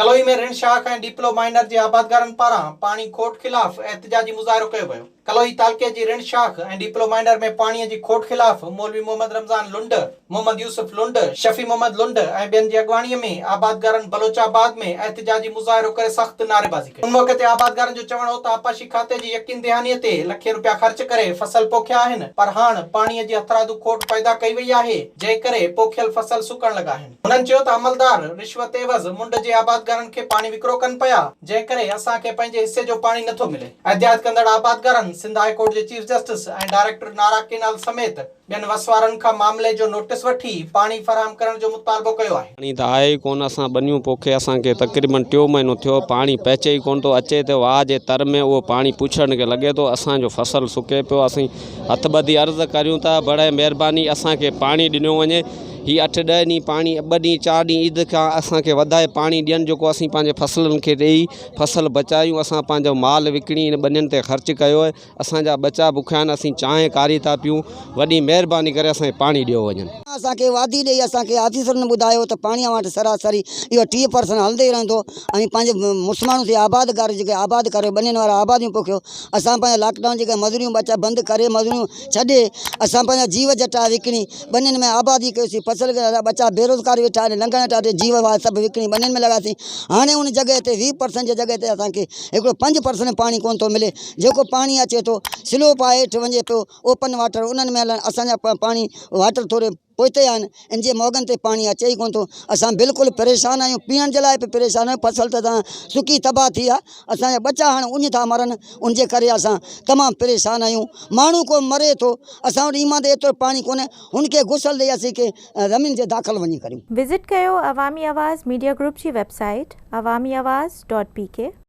ڪلوئي ۾ رڻ شاخ ۽ ڏيپلو مائنر جي آبادگارن پاران پاڻي کوٽ خلاف احتجاجي مظاهرو ڪيو ويو. ڪلوئي تعلقي جي رڻ شاخ ۽ ڏيپلو مائنر ۾ پاڻي جي کوٽ خلاف مولوي محمد رمضان لنڊ، محمد يوسف لنڊ، شفيع محمد لنڊ ۽ ٻين جي اڳواڻي ۾ آبادگارن بلوچ آباد ۾ احتجاجي مظاهرو ڪري سخت نعريبازي ڪئي. ان موقعي تي آبادگارن جو چوڻ هو ته آبپاشي کاتي جي يقين دهاني تي لکين روپيا خرچ ڪري فصل پوکيا آهن پر هاڻ پاڻي جي هٿرادو کوٽ پيدا ڪئي وئي آهي جنهن ڪري پوکيل فصل سڪڻ لڳا آهن. هنن چيو ته عملدار رشوت عيوض منڊ جي آبادگارن کي پاڻي وڪرو ڪن پيا، جنهن ڪري اسان کي پنهنجي حصي جو پاڻي نٿو ملي. احتجاج ڪندڙ آبادگارن سنڌ هاء ڪورٽ جي chief justice ۽ director Nara canal سميت ٻين وس وارن کان معاملي جو نوٽيس وٺي پاڻي فراهم ڪرڻ جو مطالبو ڪيو آهي. پاڻي ته آهي ئي ڪونه اسان ٻنيون پوکي اسان کي تقريبن ٽيون مهينو ٿيو پاڻي پهچي ئي ڪونه ٿو اچي ته واهه جي تر ۾ اهو پاڻي پڇڙڻ کي لڳي ٿو اسان جو فصل سڪي پيو اسين هٿ ٻڌي عرض ڪريون ٿا بڙي مهرباني اسان کي پاڻي ڏنو وڃي هي اٺ ڏهه ڏينهن پاڻي ٻه ڏينهن چار ڏينهن عيد کان اسان کي وڌائي پاڻي ڏين جيڪو اسين پنهنجي فصلن کي ڏيئي فصل بچايون اسان پنهنجو مال وڪڻي ان ٻنين تي خرچ ڪيو آهي اسان جا ٻچا بکيا آهن اسين چانهه ڪاري ٿا پيون وڏي مهرباني ڪري اسان کي پاڻي ڏيو وڃن. اسان کي وعدي ڏئي اسان کي آفيسرن ٻڌايو ته پاڻي اوهان وٽ سراسري اهو 30 پرسنٽ هلندو ئي رهندو ۽ پنهنجي مسلمانن کي آبادگار جيڪي آباد ڪريو ٻنين وارا آباديون پوکيو اسان پنهنجا لاڪ ڊائون جي ڪري مزوريون ٻچا بند ڪري مزوريون ڇڏي اسان پنهنجا جيو جٽا وڪڻي ٻنين ۾ آبادي ڪيوسين فصل ٻچا بيروزگار ويٺا آهن لنگهڻ ويٺا آهن جيو واهه سڀ وڪڻي ٻنين ۾ لڳاسين هاڻي ان جڳهه تي 20 پرسنٽ جي جڳهه تي اسانکي هڪڙو 5 پرسنٽ پاڻي ڪونه ٿو ملي جيڪو پاڻي اچي ٿو سلوپ آهي هيٺ وڃي پيو اوپن واٽر انهن ۾ هلن اسانجا پاڻي واٽر ٿوري پوئتي آهن ان جي موڳن تي پاڻي اچي ئي ڪونه ٿو اسان بلڪل پريشان آهيون پيئڻ جي لاء به پريشان آهيون فصل ته سڪي تباهه ٿي ويا اسان جا ٻچا هاڻي اڃ ٿا مرن ان جي ڪري اسان تمام پريشان آهيون ماڻهو ڪو مري ٿو اسان وٽ ايمان تي ايترو پاڻي ڪونهي هن کي غسل ڏئي اسين ڪي زمين جي داخل وڃي ڪريون. وزٽ ڪيو عوامي آواز ميڊيا گروپ جي web site Awami Awaz dot P K.